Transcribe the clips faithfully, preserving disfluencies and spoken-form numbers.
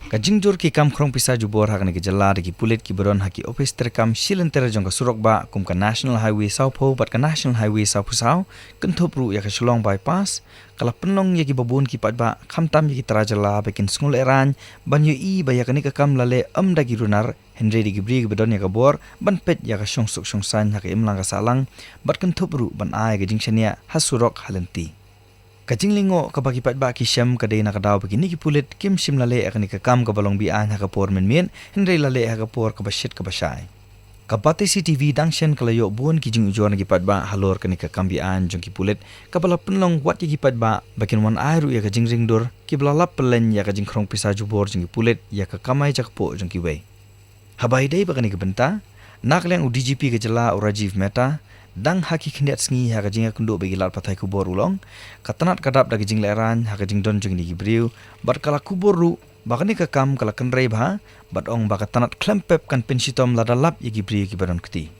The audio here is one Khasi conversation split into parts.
Ka jingjur ki kam khrong pisa jubor ha kane ka jylla da ki pulit kiba don ha ki ophis treikam shilynter jong ka surok bah kum ka National Highway sawphew bad ka National Highway sawphew saw, kynthup ruh ïa ka Shillong Bypass, ka la pynlong ïa kiba bun ki paidbah, khamtam ïa ki trai jylla ba kin sngewlehraiñ ban ïohi ba ïa kane ka kam la leh ym da ki runar, hynrei da ki briew kiba don ïa ka bor ban peit ïa ka shongsuk shongsaiñ ha ka imlang ka sahlang, bad kynthup ruh ban ai ka jingshaniah ha surok ha lynti. Ka jinglyngngoh kaba ki paidbah ki shem ka dei na ka daw ba kine ki pulit kim shym la leh ïa kane ka kam kaba long be-aiñ ha ka por mynmiet, hynrei la leh ha ka por kaba shit kaba shai. Ka Batesi T V dang shen ka la ïoh bun ki jingujor na ki paidbah halor kane ka kam be-aiñ jong ki pulit, kaba la pynlong wat ïa ki paidbah ba kin wan ai ruh ïa ka jingringdur, kiba la lap pynleiñ ïa ka jingkhrong pisa jubor jong ki pulit ïa ka kamai jakpoh jong kiwei. Haba ïadei bad kane ka bynta, na ka liang u D G P ka jylla u Rajiv Mehta, dang ha ki khyndiat sngi ha ka jingïakynduh bad ki lad pathai khubor u la ong, ka tnat ka dap da ka jinglehraiñ ha ka jingdon jong kine ki briew, bad ka la kubur ruh ba kane ka kam ka la kynrei bha, bad ong ba ka tnat khlem pep kan pynshitom lada lap ïa ki briew kiba don kti.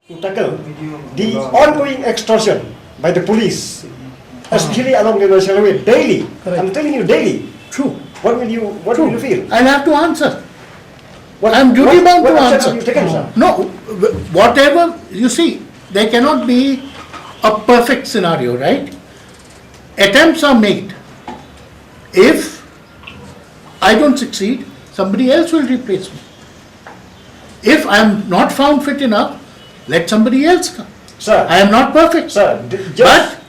To tackle the ongoing extortion by the police, especially along the National Highway, daily. Correct. I'm telling you, daily. True. What will you, what will you feel? I'll have to answer. What, I'm duty what, bound what to action answer. Have you taken, sir? No, wh- whatever, you see, there cannot be a perfect scenario, right? Attempts are made. If I don't succeed, somebody else will replace me. If I'm not found fit enough, let somebody else come. Sir. I am not perfect. Sir, d- just But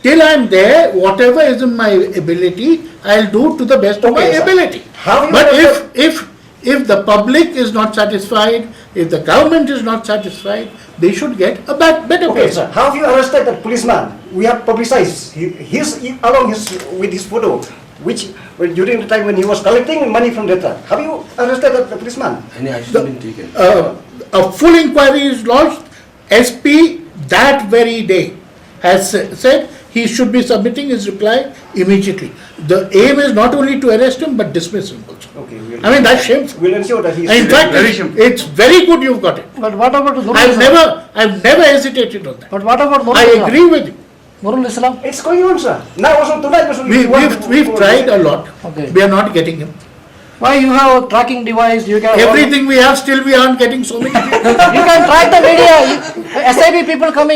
till I'm there, whatever is in my ability, I'll do to the best of my Okay, sir. Ability. How you But will if, if, if the public is not satisfied, if the government is not satisfied, they should get a bet- better Okay, person. Sir. How have you arrested that policeman? We have publicized hi- his, along his, with his photo, which, when, during the time when he was collecting money from debtor. Have you arrested that policeman? Any action The- been taken? Uh, a full inquiry is lodged. S P that very day has sa- said he should be submitting his reply immediately. The aim is not only to arrest him but dismiss him also. Okay, we'll I mean, that's shameful. We'll ensure that he's In fact, Very it's, shameful. It's very good you've got it. But what about Nurul I've Islam? Never, I've never hesitated on that. But what about Nurul I Islam? Agree with you. Nurul Islam? It's going on, sir. Now also tonight also We, we we've, we've tried a lot. Okay. We are not getting him. Why you have a tracking device? You can Everything we have, still we aren't getting so many people. You can track the media. You, S I B people coming.